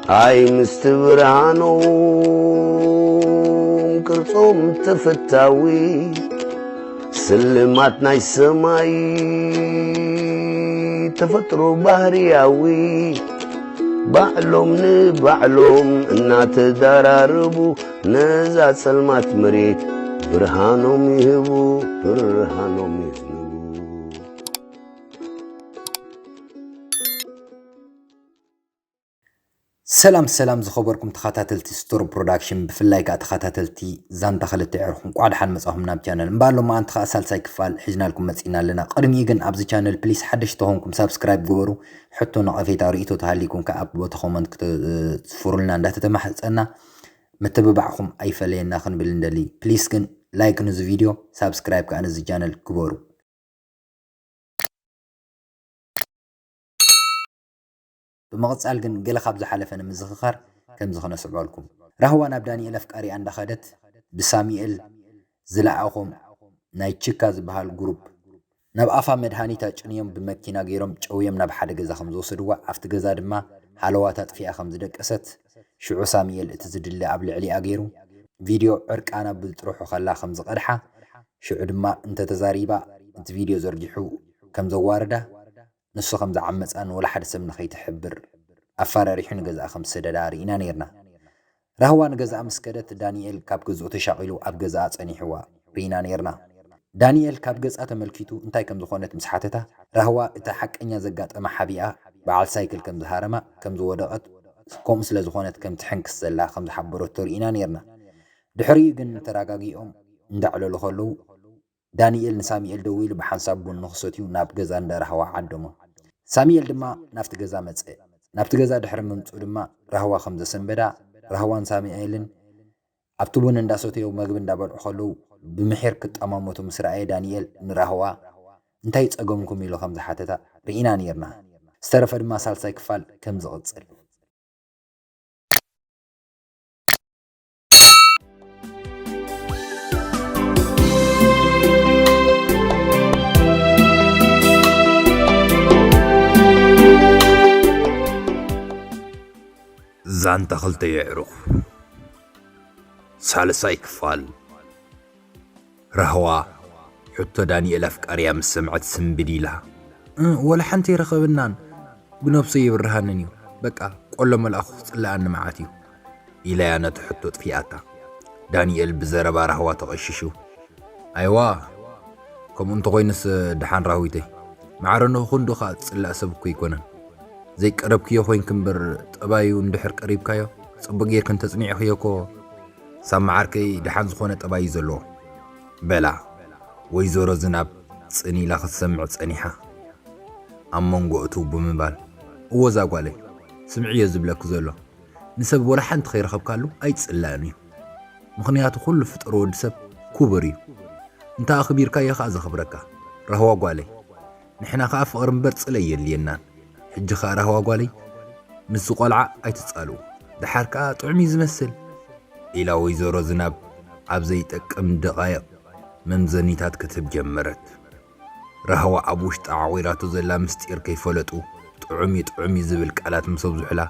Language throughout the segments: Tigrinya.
ኣይ ምስቲ ብርሃኖም ቅርጾም ተፈታዊ፣ ስልማት ናይ ሰማይ ተፈጥሮ ባህርያዊ፣ ባዕሎም ንባዕሎም እናተዳራረቡ፣ ነዛ ጸልማት መሬት ብርሃኖም ይህቡ፣ ብርሃኖም ይህቡ። ሰላም ሰላም ዝኸበርኩም ተኸታተልቲ ስቶር ፕሮዳክሽን፣ ብፍላይ ከዓ ተኸታተልቲ ዛንታ ክልተ የዕሩኽ፣ እንቋዕ ደሓን መጻኹም ናብ ቻነል። እምበኣር ሎማዓንቲ ከዓ ሳልሳይ ክፋል ሒዝናልኩም መጺእና ኣለና። ቅድሚኡ ግን ኣብዚ ቻነል ፕሊስ ሓደሽቲ ተኾንኩም ሳብስክራይብ ግበሩ። ሕቶ፣ ነቐፌታ፣ ርእይቶ ተሃልይኩም ከዓ ኣብ ቦታ ኮመንት ክትስፍሩልና እንዳተተማሕጸና፣ ምትብባዕኩም ኣይፈለየና ክንብል እንደሊ። ፕሊስ ግን ላይክ ንዚ ቪድዮ፣ ሳብስክራይብ ከዓ ንዚ ቻነል ግበሩ። ብምቕጻል ግን ገለ ካብ ዝሓለፈ ንምዝኽኻር ከምዚ ክነስዕበልኩም። ራህዋ ናብ ዳንኤል ኣፍቃሪኣ እንዳኸደት ብሳሚኤል ዝለኣኾም ናይ ችካ ዝበሃል ግሩፕ ናብ ኣፋ መድሃኒት ኣጭንዮም ብመኪና ገይሮም ጨውዮም ናብ ሓደ ገዛ ከም ዝወሰድዋ ኣብቲ ገዛ ድማ ሃለዋት ኣጥፊኣ ከም ዝደቀሰት ሽዑ ሳሚኤል እቲ ዝድለ ኣብ ልዕሊኣ ገይሩ ቪድዮ ዕርቃና ብጥርሑ ከላ ከም ዝቐድሓ ሽዑ ድማ እንተተዛሪባ እቲ ቪድዮ ዘርጊሑ ከም ዘዋርዳ ንሱ ከም ዝዓመጻን ወላ ሓደ ሰብ ንኸይትሕብር ኣፈራሪሑ ንገዝኣ ከም ዝሰደዳ ርኢና ነይርና። ራህዋ ንገዝኣ ምስ ከደት ዳንኤል ካብ ገዝኡ ተሻቒሉ ኣብ ገዝኣ ጸኒሕዋ ርኢና ነይርና። ዳንኤል ካብ ገጻ ተመልኪቱ እንታይ ከም ዝኾነት ምስ ሓተታ ራህዋ እታ ሓቀኛ ዘጋጠማ ሓቢኣ በዓል ሳይክል ከም ዝሃረማ ከም ዝወደቐት ከምኡ ስለ ዝኾነት ከም ትሕንክስ ዘላ ከም ዝሓበረቶ ርኢና ነይርና። ድሕሪኡ ግን ተራጋጊኦም እንዳዕለሉ ከለዉ ዳንኤል ንሳሚኤል ደዊሉ ብሓንሳብ ቡን ንኽሰትዩ ናብ ገዛ እንዳ ራህዋ ዓደሞ። ሳሚኤል ድማ ናብቲ ገዛ መጸ። ናብቲ ገዛ ድሕሪ ምምጽኡ ድማ ራህዋ ከም ዘሰንበዳ ራህዋን ሳሚኤልን ኣብቲ ቡን እንዳሰተዩ መግቢ እንዳበልዑ ከለዉ ብምሒር ክጠማመቱ ምስ ረኣየ ዳንኤል ንራህዋ እንታይ ጸገምኩም ኢሉ ከም ዝሓተታ ርኢና ነይርና። ዝተረፈ ድማ ሳልሳይ ክፋል ከም ዝቕጽል። ዛንታ ክልተ የዕሩኽ ሳልሳይ ክፋል። ራህዋ ሕቶ ዳንኤል ኣፍቃሪያ ምስ ሰምዐት ስንብድ ኢላ፣ "እ፣ ወላ ሓንቲ ኣይረኸበናን፣ ብነብሱ ይብርሃንን እዩ፣ በቃ ቆሎ መልኣኹ ክጽልኣኒ መዓት እዩ" ኢላያ ነቲ ሕቶ ጥፊኣታ። ዳንኤል ብዘረባ ራህዋ ተቐሺሹ፣ "ኣይዋ፣ ከምኡ እንተኾይኑስ ደሓን ራህዊተይ፣ ማዕረ ንእኹ እንዶ ከኣ ዝጽላእ ሰብ እኮ ኣይኮነን። ዘይቀረብክዮ ኮይንኪ እምበር ጠባዩ እንድሕር ቀሪብካዮ፣ ጽቡቕ ጌርኪ እንተጽኒዕኽዮ እኮ ሳማ ዓርከይ ደሓን ዝኾነ ጠባይ እዩ ዘለዎ" በላ። ወይዘሮ ዝናብ ጽን ኢላ ክትሰምዕ ጸኒሓ፣ ኣብ መንጎ እትው ብምባል፣ "እወ እዛ ጓለይ፣ ስምዕዮ ዝብለኪ ዘሎ፣ ንሰብ ወላ ሓንቲ ከይረኸብካሉ ኣይጽላእን እዩ። ምኽንያቱ ኩሉ ፍጡር ወዲ ሰብ ክቡር እዩ። እንተ ኣኽቢርካዮ ከኣ ዘኽብረካ። ራህዋ ጓለይ፣ ንሕና ከኣ ፍቕሪ እምበር ጽለኢ የድልየናን። ሕጂ ከኣ ራህዋ ጓለይ፣ ምስዚ ቆልዓ ኣይትጻልኡ። ደሓር ከኣ ጥዑም እዩ ዝመስል" ኢላ ወይዘሮ ዝናብ ኣብ ዘይጠቅም ደቓይቕ መምዘኒታት ክትህብ ጀመረት። ራህዋ ኣብ ውሽጣ ዓቑራቶ ዘላ ምስጢር ከይፈለጡ ጥዑም እዩ ጥዑም እዩ ዝብል ቃላት ምስ ኣብዝሑላ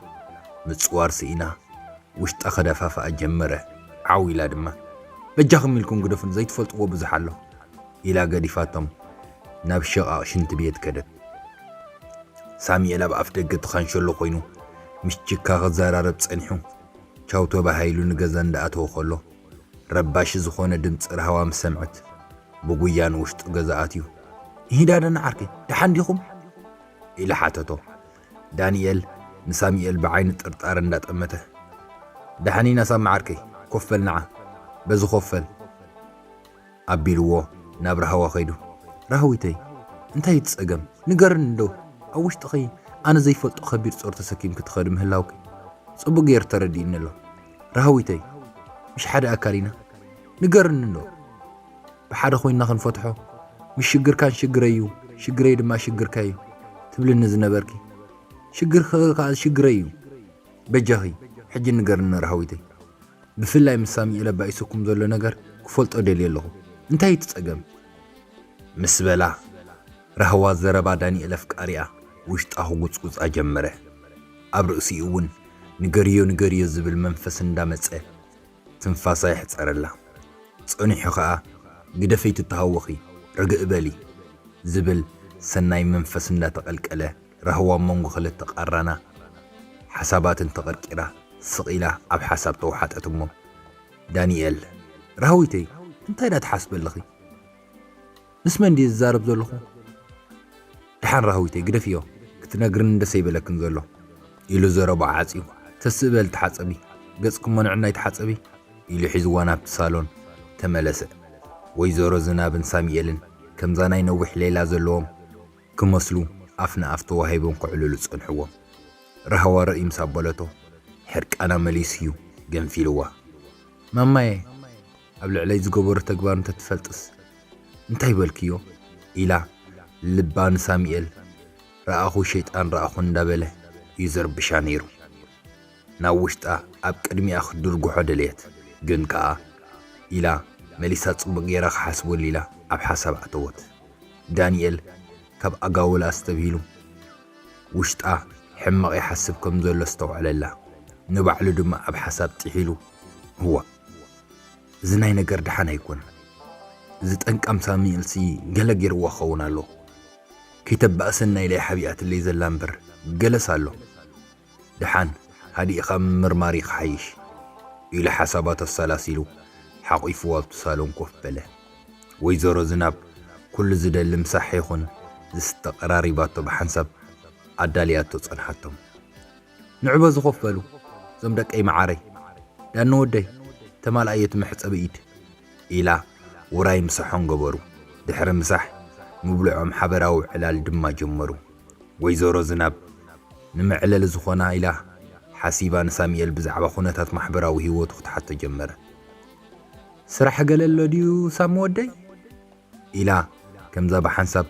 ምጽዋር ስኢና ውሽጣ ከደፋፍኣ ጀመረ። ዓው ኢላ ድማ፣ "በጃኹም ኢልኩም ግደፉኒ፣ ዘይትፈልጥዎ ብዙሕ ኣሎ" ኢላ ገዲፋቶም ናብ ሽቓቕ ሽንቲ ቤት ከደት። ሳሚኤል ኣብ ኣፍ ደገ እቲ ካንሸሎ ኮይኑ ምስ ቺካ ክዘራረብ ጸኒሑ ቻው ተባሂሉ ንገዛ እንዳኣተወ ከሎ ረባሺ ዝኾነ ድምጺ ራህዋ ምስ ሰምዐት ብጉያ ንውሽጡ ገዛ ኣትዩ፣ "እሂ ዳደና ዓርከይ፣ ደሓን ዲኹም?" ኢሉ ሓተቶ። ዳንኤል ንሳሚኤል ብዓይኒ ጥርጣረ እንዳጠመተ፣ "ደሓን ኢና ሳማ ዓርከይ፣ ኮፍ በል ንዓ፣ በዚ ኮፍ በል" ኣቢልዎ ናብ ራህዋ ከይዱ፣ "ራህዊተይ፣ እንታይ እዩ እቲ ጸገም? ንገርኒ እንዶ፣ ኣብ ውሽጥኺ ኣነ ዘይፈልጦ ከቢድ ጾር ተሰኪምኪ ትኸዲ ምህላውኪ ጽቡቕ ገይሩ ተረዲእኒ ኣሎ። ራህዊተይ፣ ምሽ ሓደ ኣካል ኢና? ንገርኒ እንዶ፣ ብሓደ ኮይንና ክንፈትሖ፣ ምሽ ሽግርካን ሽግረይ እዩ፣ ሽግረይ ድማ ሽግርካ እዩ ትብልኒ ዝነበርኪ፣ ሽግርኪ ከኣ ሽግረይ እዩ። በጃኺ፣ ሕጂ ንገርኒ ራህዊተይ፣ ብፍላይ ምስ ሳሚኤል ኣባኢሱኩም ዘሎ ነገር ክፈልጦ ደልየ ኣለኹ። እንታይ እዩ እቲ ጸገም?" ምስ በላ፣ ራህዋ ዘረባ ዳንኤል ኣፍቃሪኣ ውሽጣ ክጉጽጉጻ ጀመረ። ኣብ ርእሲኡ እውን ንገርዮ ንገርዮ ዝብል መንፈስ እንዳመጸ ትንፋሳ የሕጸረላ። ጸኒሑ ኸኣ ግደፈይ ትተሃወኺ፣ ርግእ በሊ ዝብል ሰናይ መንፈስ እንዳተቐልቀለ ራህዋ ኣብ መንጎ ክልተ ቃራና ሓሳባትን ተቐርቂራ ስቕ ኢላ ኣብ ሓሳብ ተወሓጠት እሞ፣ ዳንኤል፣ ራህዊተይ፣ እንታይ ዳ ትሓስቢ ኣለኺ? ምስ መን ድየ ዝዛረብ ዘለኹ? ደሓን ራህዊተይ ግደፍዮ፣ ክትነግርኒ ደስ ኣይበለክን ዘሎ፣ ኢሉ ዘረባ ዓጽዩ። ተስእ በል ተሓጸቢ፣ ገጽኪ እሞ ንዕናይ ተሓጸቢ፣ ኢሉ ሒዝዋ ናብቲ ሳሎን ተመለሰ። ወይዘሮ ዝናብን ሳሚኤልን ከምዛ ናይ ነዊሕ ሌላ ዘለዎም ክመስሉ ኣፍ ንኣፍ ተዋሂቦም ከዕልሉ ጸንሕዎ። ራህዋ ርእይ ምስ ኣበለቶ ሕርቃና መሊሱ እዩ ገንፊልዋ። ማማየ፣ ኣብ ልዕለይ ዝገበሮ ተግባር እንተትፈልጥስ እንታይ በልክዮ? ኢላ ልባ ንሳሚኤል ረኣኹ ሸይጣን ረኣኹ እንዳበለ እዩ ዘርብሻ ነይሩ። ናብ ውሽጣ ኣብ ቅድሚኣ ክትድርጉሖ ደለየት። ግን ከኣ ኢላ መሊሳ ጽቡቕ ገይራ ክሓስበሉ ኢላ ኣብ ሓሳብ ኣተወት። ዳንኤል ካብ ኣጋውላ ኣስተብሂሉ ውሽጣ ሕማቕ ይሓስብ ከም ዘሎ ኣስተውዓለላ። ንባዕሉ ድማ ኣብ ሓሳብ ጥሒሉ፣ እዋ፣ እዚ ናይ ነገር ደሓን ኣይኮነን። እዚ ጠንቃም ሳሚኤልሲ ገለ ገይርዋ ክኸውን ኣለዎ። ከይተባእሰና ኢላ ሓቢኣትለይ ዘላ እምበር ገለስ ኣሎ። ደሓን ሃዲእኻ ምምርማር ይኽሓይሽ፣ ኢሉ ሓሳባቱ ኣሰላሲሉ ሓቒፍዋ ኣብቲ ሳሎን ኮፍ በለ። ወይዘሮ ዝናብ ኩሉ ዝደሊ ምሳሕ ይኹን ዝስተ ቀራሪባቶ ብሓንሳብ ኣዳልያቶ ጸንሓቶም። ንዑ በዚ ኮፍ በሉ እዞም ደቀይ መዓረይ፣ ዳኒ ወደይ ተማልኣዮ እቲ መሕጸቢ ኢድ፣ ኢላ ውራይ ምሳሖም ገበሩ። ድሕሪ ምሳሕ ምብልዖም ሓበራዊ ዕላል ድማ ጀመሩ። ወይዘሮ ዝናብ ንመዕለሊ ዝኾና ኢላ ሓሲባ ንሳሚኤል ብዛዕባ ኩነታት ማሕበራዊ ህይወቱ ክትሓቶ ጀመረት። ስራሕ ገለ ኣሎ ድዩ ሳሚ ወደይ? ኢላ ከምዛ ብሓንሳብ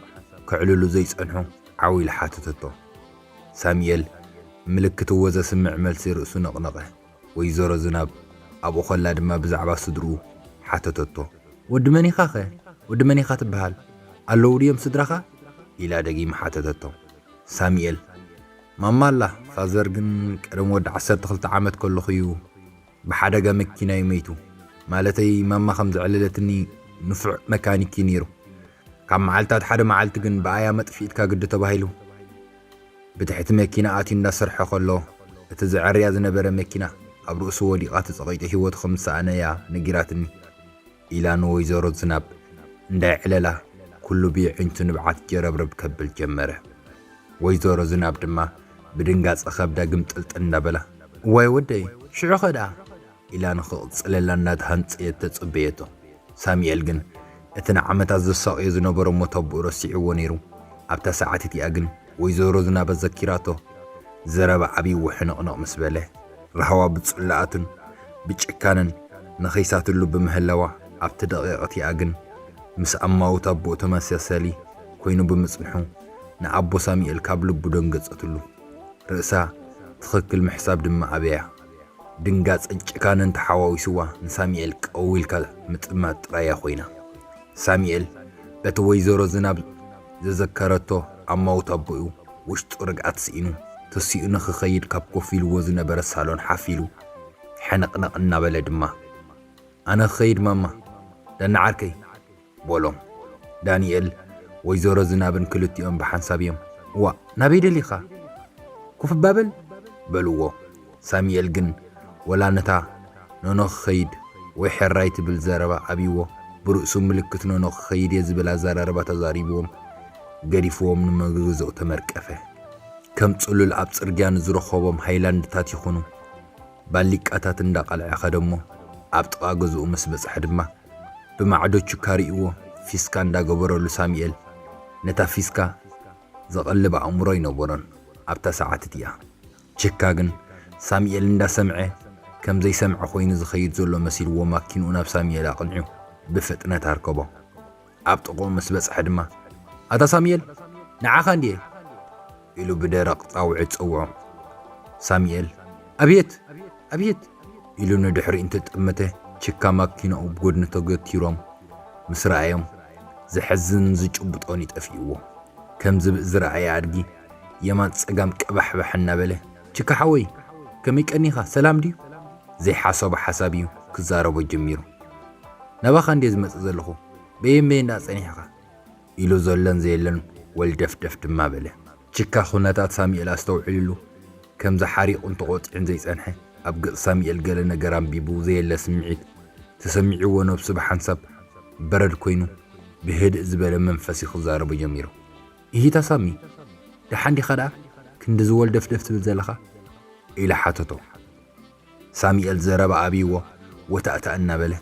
ከዕልሉ ዘይጸንሑ ዓው ኢላ ሓተተቶ። ሳሚኤል ምልክት እዎ ዘስምዕ መልሲ ርእሱ ነቕነቐ። ወይዘሮ ዝናብ ኣብኡ ከላ ድማ ብዛዕባ ስድርኡ ሓተተቶ። ወዲ መን ኢኻኸ? ወዲ መን ኢኻ ትበሃል? ኣለዉ ድዮም ስድራኻ? ኢላ ደጊማ ሓተተቶ። ሳሚኤል፣ ማማ ኣላ፣ ፋዘር ግን ቀደም ወዲ ዓሰርተ ክልተ ዓመት ከለኹ እዩ ብሓደጋ መኪና እዩ መይቱ። ማለተይ ማማ ከም ዘዕለለትኒ ንፉዕ መካኒክ እዩ ነይሩ። ካብ መዓልታት ሓደ መዓልቲ ግን ብኣያ መጥፊእትካ ግዲ ተባሂሉ ብትሕቲ መኪና ኣትዩ እንዳሰርሐ ከሎ እቲ ዘዐርያ ዝነበረ መኪና ኣብ ርእሱ ወዲቓ ተጸቒጡ ህይወቱ ከም ዝሰኣነ እያ ነጊራትኒ። ኢላ ንወይዘሮ ዝናብ እንዳየዕለላ ኩሉ ብየዒንቱ ንብዓት ጀረብረብ ከብል ጀመረ። ወይዘሮ ዝናብ ድማ ብድንጋጸ ከብዳ ግምጥልጥል እንዳበላ፣ እዋይ ወደይ፣ ሽዑኸ ደኣ? ኢላ ንኽቕጽለላ እንዳተሃንጸየት ተጸበየቶ። ሳሙኤል ግን እቲ ንዓመታት ዘሳቕዮ ዝነበሮ ሞት ኣቦኡ ረሲዕዎ ነይሩ። ኣብታ ሰዓት እቲኣ ግን ወይዘሮ ዝናብ ኣዘኪራቶ። ዘረባ ዓብይዎ ሕንቕንቕ ምስ በለ፣ ራህዋ ብጽላኣቱን ብጭካነን ነኺሳትሉ ብምህላዋ፣ ኣብቲ ደቂቕ እቲኣ ግን ምስ ኣማውት ኣቦኡ ተመሳሳሊ ኮይኑ ብምጽንሑ፣ ንኣቦ ሳሙኤል ካብ ልቡ ደንገጸትሉ። ርእሳ ትኽክል ምሕሳብ ድማ ኣበያ። ድንጋጸን ጭካነን ተሓዋዊስዋ ንሳሙኤል ቀው ኢልካ ምጥማት ጥራያ ኮይና። ሳሙኤል በቲ ወይዘሮ ዝናብ ዘዘከረቶ ኣማውት ኣቦኡ ውሽጡ ርግኣት ስኢኑ፣ ተሲኡ ንኽኸይድ ካብ ኮፍ ኢልዎ ዝነበረ ሳሎን ሓፍ ኢሉ፣ ሕንቕንቕ እናበለ ድማ፣ ኣነ ክኸይድ ማማ፣ ዳኒ ዓርከይ፣ በሎም። ዳንኤል፣ ወይዘሮ ዝናብን ክልቲኦም ብሓንሳብ እዮም፣ እዋ፣ ናበይ ደሊኻ? ኮፍ እባ በል፣ በልዎ። ሳሙኤል ግን ወላ ነታ ኖኖ ክኸይድ ወይ ሕራይ ትብል ዘረባ ኣብይዎ፣ ብርእሱ ምልክት ኖኖ ክኸይድ እየ ዝብል ኣዘራርባ ተዛሪብዎም፣ ገዲፍዎም ንመገገዝኡ ተመርቀፈ። ከም ጽሉል ኣብ ጽርግያ ንዝረኸቦም ሃይላንድታት ይኹኑ ባሊቃታት እንዳቐልዐ ኸደሞ፣ ኣብ ጥቓ ገዝኡ ምስ በጽሐ ድማ፣ ብማዕዶ ቹካ ርእይዎ ፊስካ እንዳገበረሉ ሳሙኤል፣ ነታ ፊስካ ዘቐልብ ኣእምሮ ኣይነበሮን ኣብታ ሰዓት እቲኣ። ችካ ግን ሳሙኤል እንዳሰምዐ ከም ዘይሰምዐ ኮይኑ ዝኸይድ ዘሎ መሲልዎ ማኪንኡ ናብ ሳሙኤል ኣቕኒዑ ብፍጥነት ኣርከቦ። ኣብ ጥቕኡ ምስ በጽሐ ድማ፣ ኣታ ሳሙኤል፣ ንዓኻ እንድየ፣ ኢሉ ብደረቕ ጻውዒት ጸውዖ። ሳሙኤል፣ ኣብየት! ኣብየት! ኢሉ ንድሕሪኡ እንተጠመተ፣ ችካ ማኪናኡ ብጎድኒ ተገቲሮም ምስ ረኣዮም፣ ዘሕዝን ዝጭብጦን እዩ ጠፊእዎ። ከም ዝብኢ ዝረኣየ ኣድጊ የማን ጸጋም ቀባሕባሕ እናበለ፣ ችካ ሓወይ፣ ከመይ ቀኒኻ? ሰላም ድዩ? ዘይሓሰቦ ሓሳብ እዩ ክዛረቦ ጀሚሩ። ናባኻ እንድየ ዝመጽእ ዘለኹ። በየን በየን ደኣ ጸኒሕኻ? ኢሉ ዘሎን ዘየለን ወልደፍደፍ ድማ በለ። ችካ ኩነታት ሳሙኤል ኣስተውዒሉሉ፣ ከምዚ ሓሪቑን ተቖጢዑን ዘይጸንሐ፣ ኣብ ገጽ ሳሙኤል ገለ ነገር ኣንቢቡ ዘየለ ስምዒት ተሰሚዕዎ፣ ነብሱ ብሓንሳብ በረድ ኮይኑ፣ ብህድእ ዝበለ መንፈስ እዩ ክዛረቦ ጀሚሩ። "እሂታ ሳሚ፣ ደሓን ዲኻ ደኣ ክንድዚ ወልደፍደፍ ትብል ዘለኻ?" ኢሉ ሓተቶ። ሳሙኤል ዘረባ ኣብይዎ፣ ወታእታእ እናበለ፣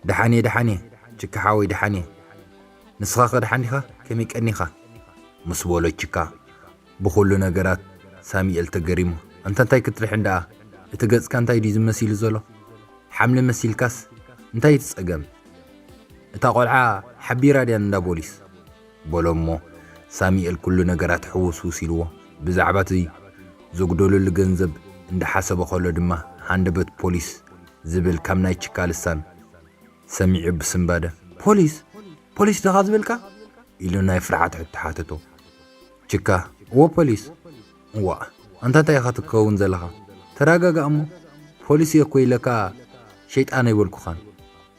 "ደሓን እየ፣ ደሓን እየ፣ ችካ ሓወይ፣ ደሓን እየ። ንስኻኸ ደሓን ዲኻ? ከመይ ቀኒኻ?" ምስ በሎ ችካ ብኹሉ ነገራት ሳሙኤል ተገሪሙ፣ "ኣንታ እንታይ ክትድሕን ደኣ? እቲ ገጽካ እንታይ ድዩ ዝመሲሉ ዘሎ? ሓምሊ መሲልካስ እንታይ እቲ ጸገም? እታ ቆልዓ ሓቢራ ድያ እንዳ ቦሊስ?" በሎ እሞ ሳሙኤል ኩሉ ነገራት ሕውስውስ ኢልዎ። ብዛዕባ እቲ ዘጉደለሉ ገንዘብ እንዳሓሰበ ከሎ ድማ ሃንደበት ፖሊስ ዝብል ካብ ናይ ችካ ልሳን ሰሚዑ ብስንባደ፣ "ፖሊስ? ፖሊስ ድኻ ዝበልካ?" ኢሉ ናይ ፍርሓት ሕቶ ሓተቶ። ችካ፣ "እዎ ፖሊስ?" "እዋእ፣ ኣንታ እንታይ ኢኻ ትከውን ዘለኻ? ተረጋጋእ እሞ። ፖሊስ እየ እኮ ኢለካ ሸይጣን ኣይበልኩኻን።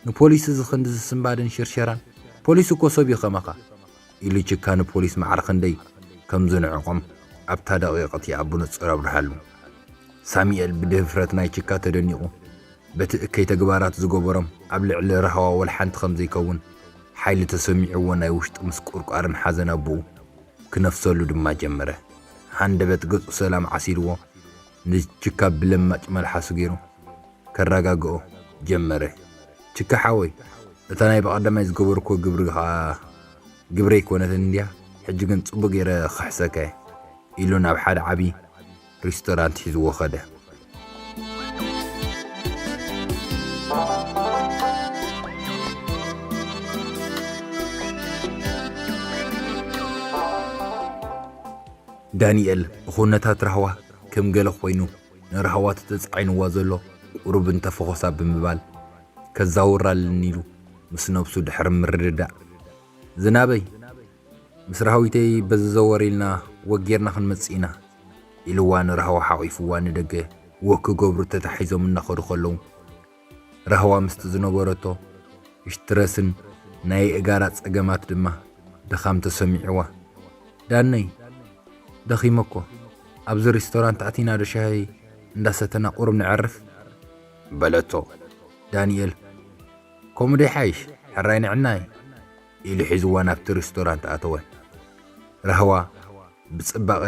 ንፖሊስ እዚ ክንዲ ዝስንባደን ሽርሸራን፣ ፖሊስ እኮ ሰብ እዩ ከማኻ." ኢሉ ችካ ንፖሊስ ማዕረ ክንደይ ከም ዝንዕቖም ኣብታ ደቂቕ እቲኣ ብንጹር ኣብርሃሉ። ሳሙኤል ብድፍረት ናይ ችካ ተደኒቑ፣ በቲ እከይ ተግባራት ዝገበሮም ኣብ ልዕሊ ራህዋ ወላ ሓንቲ ከም ዘይከውን ሓይሊ ተሰሚዕዎ፣ ናይ ውሽጢ ምስቁርቋርን ሓዘን ኣቦኡ ክነፍሰሉ ድማ ጀመረ። ሃንደበት ገጹ ሰላም ዓሲልዎ፣ ንችካ ብለማጭ መልሓሱ ገይሩ ከረጋግኦ ጀመረ። "ችካ ሓወይ፣ እታ ናይ ብቐዳማይ ዝገበርኩዎ ግብሪ ኸኣ ግብረይ ኣይኮነትን እንድያ፣ ሕጂ ግን ጽቡቕ ገይረ ክኽሕሰካ እየ" ኢሉ ናብ ሓደ ዓቢ ሪስቶራንት ሒዝዎ ኸደ። ዳንኤል ብኹነታት ራህዋ ከም ገለ ኮይኑ፣ ንራህዋ እቲ ተጻዒንዋ ዘሎ ቁሩብ እንተፈኾሳ ብምባል፣ "ከዛውራ ኣለኒ" ኢሉ ምስ ነብሱ ድሕሪ ምርድዳእ፣ "ዝናበይ፣ ምስ ራህዊተይ በዚ ዘወር ኢልና ወጊርና ክንመጽእ ኢና" ኢልዋ ንራህዋ ሓቒፍዋ ንደገ ወክ ክገብሩ ተታሒዞም እናኸዱ ከለዉ፣ ራህዋ ምስቲ ዝነበረቶ ስትረስን ናይ እጋራ ጸገማት ድማ ድኻም ተሰሚዕዋ፣ "ዳነይ፣ ደኺመ እኮ፣ ኣብዚ ሪስቶራንት ኣቲና ዶ ሻሂ እንዳሰተና ቁሩብ ነዕርፍ?" በለቶ። ዳንኤል፣ "ከምኡ ዶ ይሓይሽ? ሕራይ ንዕናይ" ኢሉ ሒዝዋ ናብቲ ሪስቶራንት ኣተወ። ራህዋ ብጽባቐ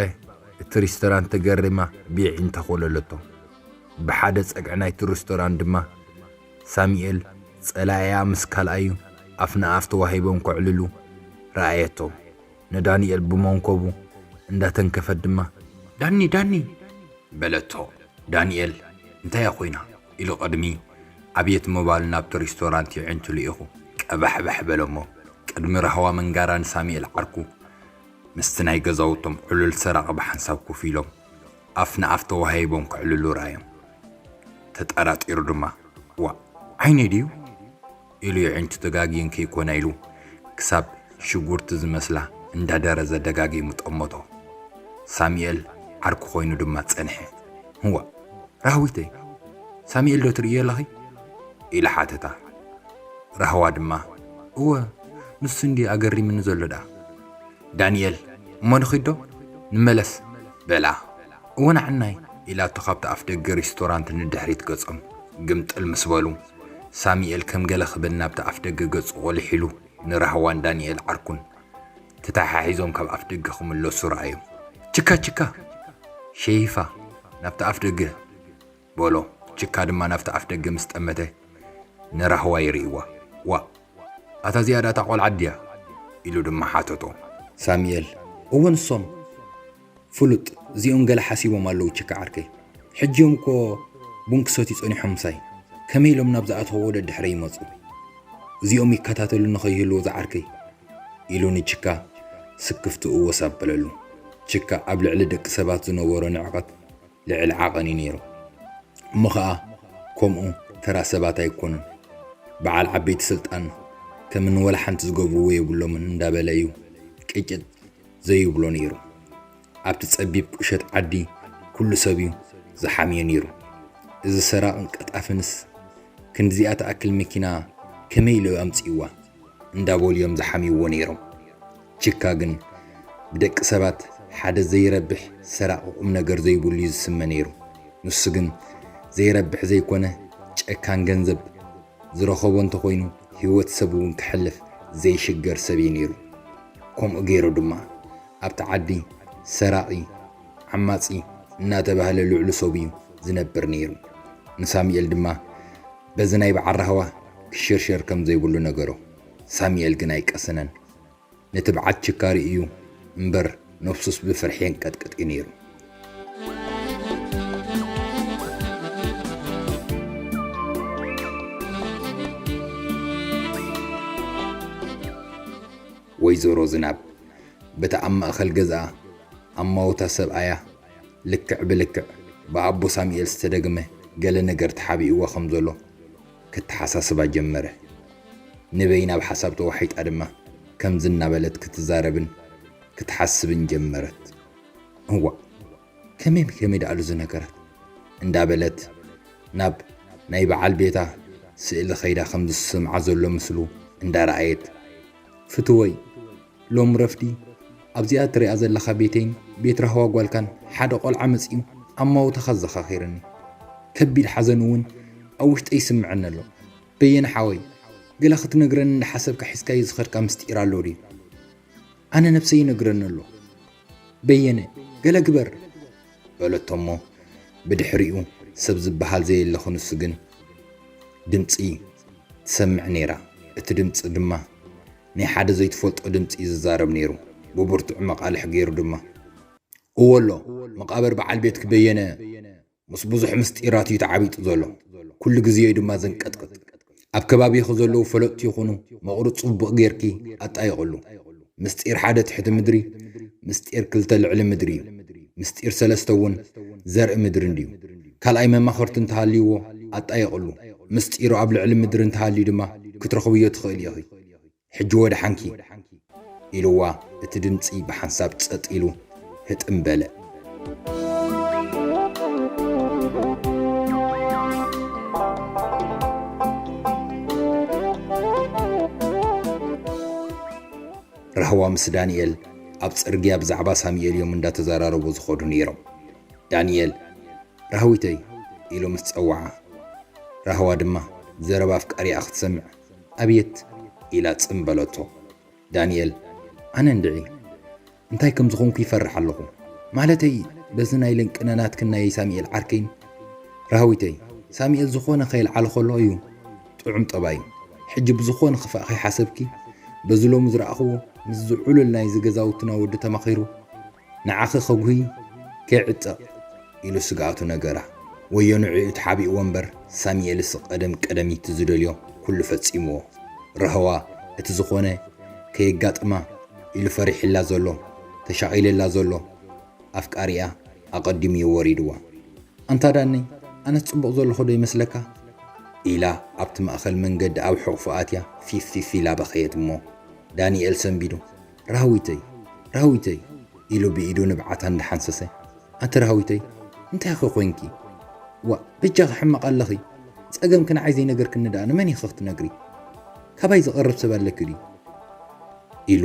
እቲ ሪስቶራንት ተገሪማ ብየዒንታ ኮለለቶ። ብሓደ ጸግዒ ናይቲ ሪስቶራንት ድማ ሳሙኤል ጸላኢኣ ምስ ካልኣዩ ኣፍ ንኣፍ ተዋሂቦም ከዕልሉ ረኣየቶ። ንዳንኤል ብመንኮቡ እንዳተንከፈት ድማ፣ "ዳኒ፣ ዳኒ!" በለቶ። ዳንኤል፣ "እንታያ ኮይና?" ኢሉ ቅድሚ ኣብየት ምባሉ ናብቲ ሪስቶራንት የዒንቱ ልኢኹ ቀባሕባሕ በለሞ። ቅድሚ ራህዋ መንጋራ ንሳሙኤል ዓርኩ ምስቲ ናይ ገዛውቶም ዕሉል ሰራቒ ብሓንሳብ ኮፍ ኢሎም ኣፍ ንኣፍ ተዋሃሂቦም ከዕልሉ ረኣዮም። ተጠራጢሩ ድማ፣ "ዋእ፣ ዓይነይ ድዩ?" ኢሉ የዒንቱ ተጋግየን ከይኮና ኢሉ ክሳብ ሽጉርቲ ዝመስላ እንዳደረዘ ደጋጊሙ ጠመቶ። ሳሙኤል ዓርኩ ኮይኑ ድማ ጸንሐ። "እዋእ፣ ራህዊተይ፣ ሳሙኤል ዶ ትርእዮ ኣለኺ?" ኢላ ሓተታ። ራህዋ ድማ፣ "እወ፣ ንሱ እንድዩ ኣገሪምኒ ዘሎ ደኣ።" ዳንኤል፣ "እሞ ንኺድ ዶ? ንመለስ?" በላ። "እወ፣ ንዓናይ" ኢላቶ ካብቲ ኣፍ ደገ ሪስቶራንት ንድሕሪት ገጾም ግምጥል ምስ በሉ፣ ሳሙኤል ከም ገለ ክብል ናብቲ ኣፍ ደገ ገጹ ቆሊሕ ኢሉ ንራህዋን ዳንኤል ዓርኩን ተተሓሒዞም ካብ ኣፍ ደገ ክምለሱ ረኣዮም። "ችካ፣ ችካ!" ሸይፋ ናብቲ ኣፍ ደገ በሎ። ችካ ድማ ናብቲ ኣፍ ደገ ምስ ጠመተ ንራህዋ ይርእይዋ። "ዋእ፣ ኣታ እዚኣ ደኣ እታ ቆልዓ ድያ?" ኢሉ ድማ ሓተቶ። ሳሙኤል፣ "እወ፣ ንሶም። ፍሉጥ፣ እዚኦም ገለ ሓሲቦም ኣለዉ ችካ ዓርከይ። ሕጂ እዮም እኮ ቡን ክሰትዩ ጸኒሖም ምሳይ። ከመይ ኢሎም ናብ ዝኣተውዎ ደድሕረይ ይመጹ? እዚኦም ይከታተሉኒ ከይህልዉ ዝዓርከይ" ኢሉ ንችካ ስክፍትኡ ወስ ኣበለሉ። ችካ ኣብ ልዕሊ ደቂ ሰባት ዝነበሮ ንዕቐት ልዕሊ ዓቐን እዩ ነይሩ። እሞ ኸኣ ከምኡ ተራ ሰባት ኣይኮኑን። በዓል ዓበይቲ ስልጣን ከም ንወላ ሓንቲ ዝገብርዎ የብሎምን እንዳበለ እዩ ቅጭጥ ዘይብሎ ነይሩ። ኣብቲ ጸቢብ ቁሸት ዓዲ ኩሉ ሰብ እዩ ዝሓምዮ ነይሩ። እዚ ሰራቕን ቀጣፍንስ ክንድዚኣ ትኣክል መኪና ከመይ ኢሉ ኣምጺእዋ እንዳበሉ እዮም ዝሓምይዎ ነይሮም። ችካ ግን ብደቂ ሰባት ሓደ ዘይረብሕ ሰራቒ ቁም ነገር ዘይብሉ እዩ ዝስመ ነይሩ። ንሱ ግን ዘይረብሕ ዘይኮነ ጨካን፣ ገንዘብ ዝረኸቦ እንተኾይኑ ህይወት ሰብ እውን ከሕልፍ ዘይሽገር ሰብ እዩ ነይሩ። ከምኡ ገይሩ ድማ ኣብቲ ዓዲ ሰራቒ፣ ዓማጺ እናተባህለ ልዕሉ ሰብ እዩ ዝነብር ነይሩ። ንሳሙኤል ድማ በዚ ናይ በዓል ራህዋ ክሽርሸር ከም ዘይብሉ ነገሮ። ሳሙኤል ግን ኣይቀሰነን። ንትብዓት ችካሪ እዩ እምበር ነፍሱስ ብፍርሒ የንቀጥቅጥ እዩ ነይሩ። ወይዘሮ ዝናብ በቲ ኣብ ማእከል ገዝኣ ኣማውታ ሰብኣያ ልክዕ ብልክዕ ብኣቦ ሳሙኤል ዝተደግመ ገለ ነገር ተሓቢእዋ ከም ዘሎ ክተሓሳስባ ጀመረ። ንበይና ብሓሳብ ተዋሒጣ ድማ ከምዚ እናበለት ክትዛረብን ክትሓስብን ጀመረት። እዋ፣ ከመይ ከመይ ደኣሉ እዚ ነገራት እንዳበለት ናብ ናይ በዓል ቤታ ስእሊ ከይዳ ከም ዝስምዓ ዘሎ ምስሉ እንዳረኣየት፣ ፍትወይ፣ ሎም ረፍዲ ኣብዚኣ ትሪኣ ዘለኻ ቤተይን ቤት ራህዋ ጓልካን ሓደ ቆልዓ መጺኡ ኣብ ማውታኻ ዘኻኺርኒ። ከቢድ ሓዘን እውን ኣብ ውሽጠይ ይስምዐኒ ኣሎ። በየነ ሓወይ፣ ገለ ክትነግረኒ እንዳሓሰብካ ሒዝካዮ ዝኸድካ ምስጢር ኣሎ ድዩ? ኣነ ነብሰይ ይነግረኒ ኣሎ። በየነ፣ ገለ ግበር በለቶ እሞ ብድሕሪኡ ሰብ ዝበሃል ዘየለ ክንሱ ግን ድምጺ ትሰምዕ ነይራ። እቲ ድምጺ ድማ ናይ ሓደ ዘይትፈልጦ ድምጺ እዩ ዝዛረብ ነይሩ። ብብርቱዕ መቓልሕ ገይሩ ድማ፣ እወ ኣሎ፣ መቓብር በዓል ቤትኪ በየነ ምስ ብዙሕ ምስጢራት እዩ ተዓቢጡ ዘሎ። ኩሉ ግዜ እዩ ድማ ዘንቀጥቅጥ። ኣብ ከባቢኺ ዘለዉ ፈለጥቲ ይኹኑ መቑርጽ ጽቡቕ ጌርኪ ኣጣይቕሉ። ምስጢር ሓደ ትሕቲ ምድሪ፣ ምስጢር ክልተ ልዕሊ ምድሪ እዩ። ምስጢር ሰለስተ እውን ዘርኢ ምድሪ እንድዩ። ካልኣይ መማኽርቲ እንተሃልይዎ ኣጣይቕሉ። ምስጢሩ ኣብ ልዕሊ ምድሪ እንተሃልዩ ድማ ክትረኽብዮ ትኽእሊ ኢኺ። ሕጂ ወደ ሓንኪ ኢልዋ፣ እቲ ድምጺ ብሓንሳብ ጸጥ ኢሉ ህጥም በለ። ራህዋ ምስ ዳንኤል ኣብ ጽርግያ ብዛዕባ ሳሙኤል እዮም እንዳተዘራረቡ ዝኸዱ ነይሮም። ዳንኤል፣ "ራህዊተይ" ኢሉ ምስ ጸውዓ፣ ራህዋ ድማ ዘረባ ኣፍቃሪኣ ክትሰምዕ፣ "ኣብየት" ኢላ ጽም በለቶ። ዳንኤል፣ "ኣነ እንድዒ እንታይ ከም ዝኾንኩ ይፈርሕ ኣለኹ። ማለተይ በዚ ናይ ልንቅነ ናትክን ናይ ሳሙኤል ዓርከይን። ራህዊተይ፣ ሳሙኤል ዝኾነ ከየልዓለ ከሎ እዩ ጥዑም ጠባዩ። ሕጂ ብዝኾነ ክፋእ ከይሓሰብኪ፣ በዚ ሎሚ ዝረኣኽዎ ምስዚ ዕሉል ናይዚ ገዛውትና ወዲ ተማኺሩ ንዓኺ ከጉሂ ከይዕጠቕ" ኢሉ ስግኣቱ ነገራ። ወዮ ንዕኡ ተሓቢእዎ እምበር ሳሙኤልስ ቀደም ቀደም እቲ ዝደልዮ ኩሉ ፈጺምዎ። ራህዋ እቲ ዝኾነ ከየጋጥማ ኢሉ ፈሪሕላ ዘሎ፣ ተሻቒልላ ዘሎ ኣፍቃሪኣ ኣቐዲሙ እዩ ወሪድዋ። "ኣንታ ዳነይ፣ ኣነስ ጽቡቕ ዘለኹ ዶ ይመስለካ?" ኢላ ኣብቲ ማእከል መንገዲ ኣብ ሕቑፉ ኣትያ ፊፍ ፊፍ ኢላ በኸየት እሞ ዳንኤል ሰንቢዱ፣ "ራህዊተይ፣ ራህዊተይ" ኢሉ ብኢዱ ንብዓታ እንዳሓንሰሰ፣ "ኣቲ ራህዊተይ፣ እንታይ ኢኺ ኮይንኪ? ዋ፣ በጃኺ ሕማቕ ኣለኺ። ጸገምኪ ንዓይ ዘይነገርክኒ ደኣ ንመን ኢኺ ክትነግሪ? ካባይ ዝቐርብ ሰብ ኣለኪ ድዩ?" ኢሉ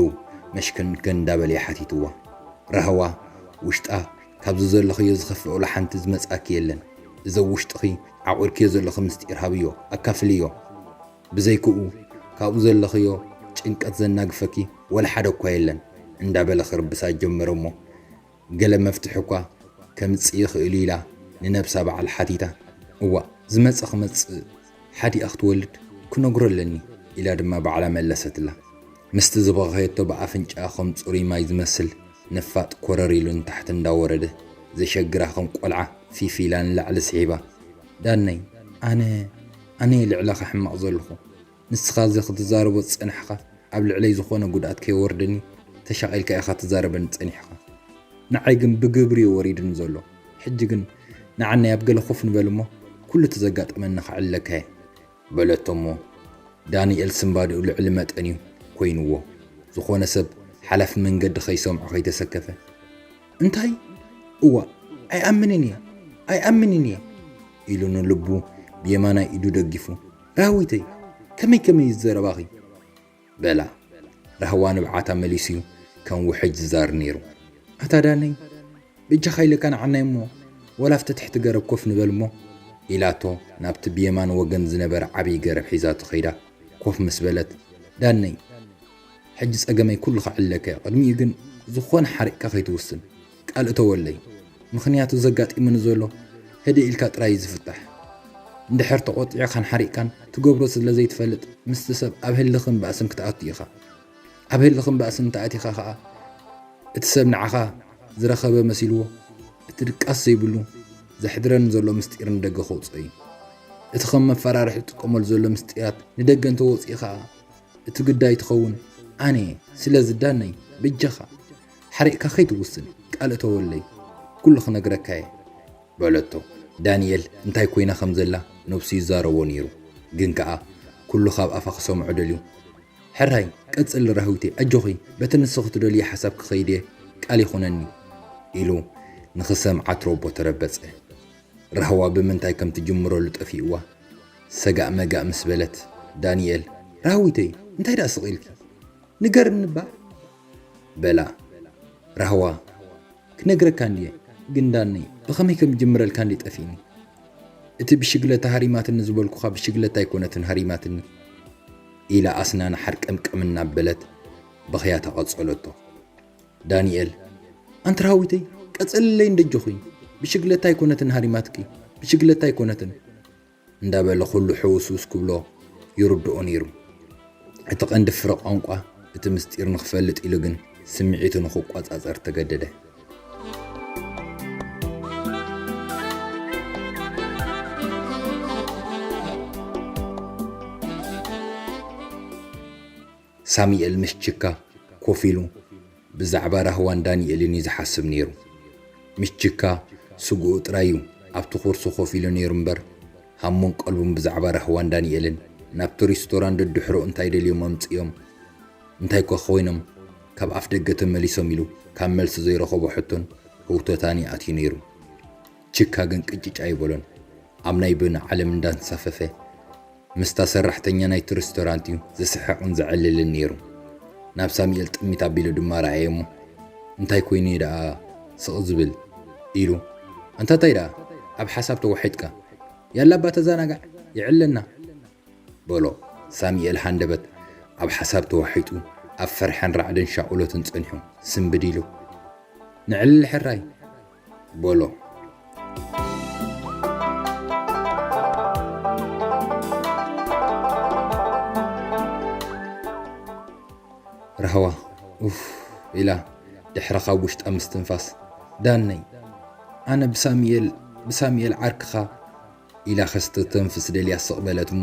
መሽከንከን እንዳበለ ሓቲትዋ። ራህዋ ውሽጣ፣ "ካብዚ ዘለኽዮ ዝኸፍእ ወላ ሓንቲ ዝመጻኪ የለን። እዚ ኣብ ውሽጥኺ ዓቑርክዮ ዘለኺ ምስጢር ሃብዮ፣ ኣካፍልዮ። ብዘይክኡ ካብኡ ዘለኽዮ ጭንቀት ዘናግፈኪ ወላ ሓደ እኳ የለን" እንዳበለ ክርብሳ ጀመረ እሞ፣ "ገለ መፍትሒ እኳ ከምጽእ ይኽእል እዩ" ኢላ ንነብሳ በዓል ሓቲታ። "እዋ፣ ዝመጸ ክመጽእ፣ ሓዲኣ ክትወልድ ክነግሮ ኣለኒ" ኢላ ድማ ባዕላ መለሰትላ። ምስቲ ዝበኸየቶ ብኣፍንጫኣ ከም ጽሩይ ማይ ዝመስል ንፋጥ ኮረር ኢሉ ንታሕቲ እንዳወረደ ዘሸግራ ከም ቆልዓ ፊፍ ኢላ ንላዕሊ ስሒባ፣ "ዳነይ፣ ኣነ፣ ኣነ እየ ልዕለኻ ሕማቕ ዘለኹ። ንስኻ እዚ ክትዛረቦ ዝጸናሕኻ ኣብ ልዕለይ ዝኾነ ጉድኣት ከየወርደኒ ተሻቒልካ ኢኻ ትዛረበኒ ጸኒሕኻ። ንዓይ ግን ብግብሪ እዩ ወሪዱኒ ዘሎ። ሕጂ ግን ንዓናይ ኣብ ገለ ኮፍ ንበል እሞ ኩሉ እቲ ዘጋጠመኒ ከዕልለካ እየ" በለቶ እሞ ዳንኤል ስንባዲኡ ልዕሊ መጠን እዩ ኮይንዎ። ዝኾነ ሰብ ሓላፊ መንገዲ ከይሰምዖ ከይተሰከፈ፣ "እንታይ? እዋ፣ ኣይኣምንን እየ። ኣይኣምንን እየ ኢሉ ንልቡ ብየማናይ ኢዱ ደጊፉ። ራህዊተይ፣ ከመይ ከመይ እዩ ዘረባኺ? በላ። ራህዋ ንብዓታ መሊሱ'ዩ ከም ውሕጅ ዝዛር ነይሩ። ኣታ ዳነይ፣ በጃኻ ኢለካ ንዓናይ እሞ፣ ዋላ ኣብቲ ትሕቲ ገረብ ኮፍ ንበል እሞ፣ ኢላቶ ናብቲ ብየማን ወገን ዝነበረ ዓብዪ ገረብ ሒዛቶ ኸይዳ ኮፍ ምስ በለት፣ ዳነይ፣ ሕጂ ጸገመይ ኩሉ ከዕልለካ እየ። ቅድሚኡ ግን ዝኾነ ሓሪቕካ ከይትውስን ቃል እተወለይ። ምኽንያቱ ዘጋጢሙኒ ዘሎ ህድእ ኢልካ ጥራይ እዩ ዝፍታሕ። እንድሕር ተቖጢዕካን ሓሪቕካን ትገብሮ ስለ ዘይትፈልጥ ምስቲ ሰብ ኣብ ህልኽን ባእስን ክትኣቱ ኢኻ። ኣብ ህልኽን ባእስን እንተኣቲኻ ኸኣ እቲ ሰብ ንዓኻ ዝረኸበ መሲልዎ እቲ ድቃስ ዘይብሉ ዘሕድረኒ ዘሎ ምስጢር ንደገ ከውጽኦ እዩ። እቲ ከም መፈራርሒ ዝጥቀመሉ ዘሎ ምስጢራት ንደገ እንተወጽኡ ኸኣ እቲ ግዳይ ትኸውን ኣነ እየ። ስለዚ ዳነይ በጃኻ ሓሪቕካ ከይትውስን ቃል እተወለይ፣ ኩሉ ክነግረካ እየ በለቶ። ዳንኤል እንታይ ኮይና ከም ዘላ ነብሱ ይዛረቦ ነይሩ፣ ግን ከኣ ኩሉ ካብ ኣፋ ክሰምዖ ደልዩ። ሕራይ ቀጽሊ ራህዊተይ፣ ኣጆኺ፣ በቲ ንስኺ ትደልዮ ሓሳብ ክኸይድ እየ፣ ቃል ይኹነኒ ኢሉ ንኽሰምዓ ትረቦ ተረበጸ። ራህዋ ብምንታይ ከም ትጅምረሉ ጠፊእዋ ሰጋእ መጋእ ምስ በለት፣ ዳንኤል፣ ራህዊተይ፣ እንታይ ደኣ ስቕ ኢልኪ? ንገርኒ እባ በላ። ራህዋ፣ ክነግረካ እንድየ፣ ግን ዳኒ፣ ብኸመይ ከም ዝጅምረልካ እንድየ ጠፊእኒ። እቲ ብሽግለታ ሃሪማትኒ ዝበልኩኻ ብሽግለታ ኣይኮነትን ሃሪማትኒ ኢላ ኣስናና ሓርቀምቀም እናበለት በኽያታ ቀጸለቶ። ዳንኤል፣ ኣንቲ ራህዊተይ፣ ቀጽልለይ እንደጆኺ፣ ብሽግለታ ኣይኮነትን ሃሪማትኪ፣ ብሽግለታ ኣይኮነትን እንዳበለ ኩሉ ሕውስውስ ክብሎ ይርድኦ ነይሩ። እቲ ቀንዲ ፍረ ቋንቋ እቲ ምስጢር ንኽፈልጥ ኢሉ ግን ስምዒቱ ንኽቋጻጸር ተገደደ። ሳሙኤል ምስ ችካ ኮፍ ኢሉ ብዛዕባ ራህዋን ዳንኤልን እዩ ዝሓስብ ነይሩ። ምስ ችካ ስግኡ ጥራይ እዩ ኣብቲ ኩርሲ ኮፍ ኢሉ ነይሩ እምበር፣ ሃሙን ቀልቡን ብዛዕባ ራህዋን ዳንኤልን ናብቲ ሪስቶራንት ደድሕሮ እንታይ ደልዮም ኣምጽኦም፣ እንታይ ኮ ኮይኖም ካብ ኣፍ ደገ ተመሊሶም ኢሉ ካብ መልሲ ዘይረኸቦ ሕቶን ህውተታን እዩ ኣትዩ ነይሩ። ችካ ግን ቅጭጭ ኣይበሎን። ኣብ ናይ ብን ዓለም እንዳንሳፈፈ ምስታ ሰራሕተኛ ናይቲ ሬስቶራንት እዩ ዝስሕቕን ዘዕልልን ነይሩ። ናብ ሳሙኤል ጥሚት ኣቢሉ ድማ ረኣየ እሞ፣ "እንታይ ኮይኑ እዩ ደኣ ስቕ ዝብል?" ኢሉ። "ኣንታ እንታይ ደኣ ኣብ ሓሳብ ተዋሒጥካ? ያላ እባ ተዘናጋዕ፣ የዕለና" በሎ። ሳሙኤል ሃንደበት ኣብ ሓሳብ ተዋሒጡ ኣብ ፍርሕን ራዕድን ሻቕሎትን ጸኒሑ ስንብድ ኢሉ፣ "ንዕልል ሕራይ" በሎ። ራህዋ ኡፍ ኢላ ድሕሪ ካብ ውሽጣ ምስትንፋስ፣ "ዳነይ፣ ኣነ ብሳሙኤል፣ ብሳሙኤል ዓርክኻ" ኢላ ከስተተንፍስ ደልያ ስቕ በለት እሞ፣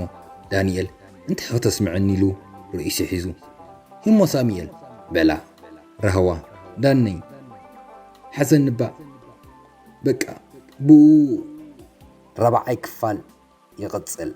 ዳንኤል፣ "እንታይ ከተስምዐኒ?" ኢሉ ርእሲ ሒዙ፣ "ሂሞ ሳሙኤል" በላ። ራህዋ፣ "ዳነይ፣ ሓዘኒ እባ፣ በቃ፣ ብኡ" ራብዓይ ክፋል ይቕጽል።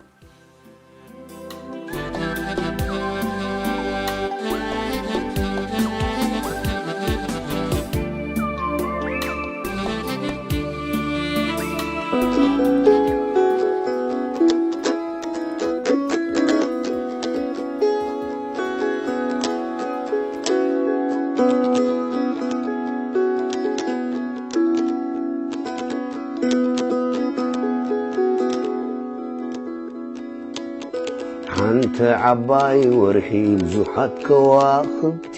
ሓንቲ ዓባይ ወርሒ ብዙሓት ከዋኽብቲ፣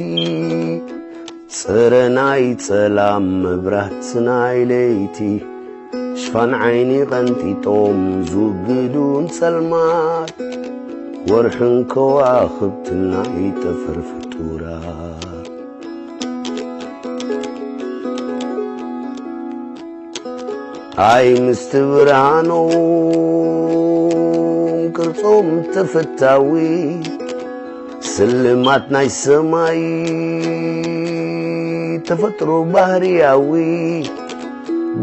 ጽረ ናይ ጸላም መብራት ናይ ለይቲ፣ ሽፋን ዓይኒ ቀንጢጦም ዝውግዱ ንጸልማት፣ ወርሕን ከዋኽብትን ናይ ጠፈር ፍጡራት። ኣይ ምስቲ ብርሃኖም ቅርጾም ተፈታዊ፣ ስልማት ናይ ሰማይ ተፈጥሮ ባህርያዊ፣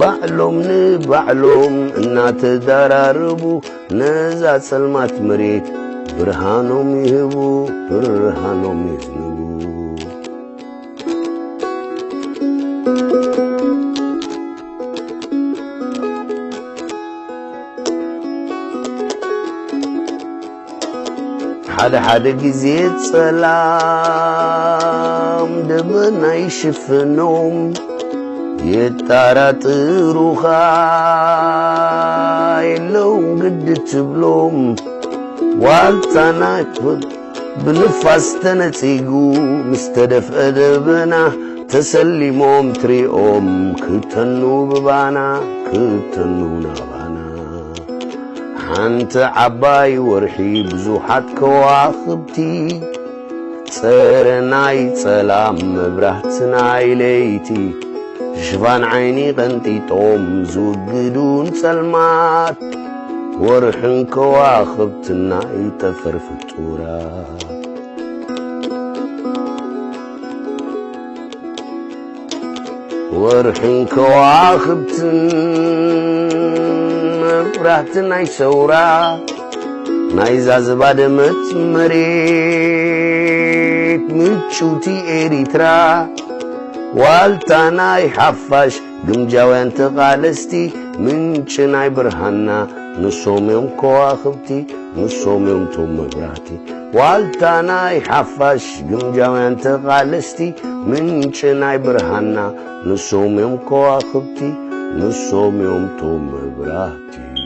ባዕሎም ንባዕሎም እናተዳራረቡ፣ ነዛ ጸልማት መሬት ብርሃኖም ይህቡ፣ ብርሃኖም የዝንቡ። ሓደ ሓደ ግዜ ጸላም ደበና ይሽፍኖም፣ የጣራጥሩኻ የለውን ግዲ ትብሎም። ዋልታ ናይ ብንፋስ ተነጺጉ ምስ ተደፍአ ደበና ተሰሊሞም ትሪኦም ክተኑ ብባና ክተኑ ናባና። ሓንቲ ዓባይ ወርሒ ብዙሓት ከዋኽብቲ ጸረ ናይ ጸላም መብራህቲ ናይ ለይቲ ሽፋን ዓይኒ ቀንጢጦም ዝውግዱን ጸልማት ወርሕን ከዋኽብትን ናይ ጠፈር ፍጡራት። ወርሕን ከዋኽብትን መብራህቲ ናይ ሰውራ ናይዛ ዝባደመት መሬት ምጭውቲ ኤሪትራ። ዋልታ ናይ ሓፋሽ ግምጃውያን ተቓለስቲ ምንጪ ናይ ብርሃንና ንሶም እዮም ከዋኽብቲ ንሶም እዮም ቶም መብራህቲ። ዋልታ ናይ ሓፋሽ ግምጃውያን ተቓለስቲ ምንጪ ናይ ብርሃንና ንሶም እዮም ከዋኽብቲ ንሶም እዮም ቶም መብራህቲ።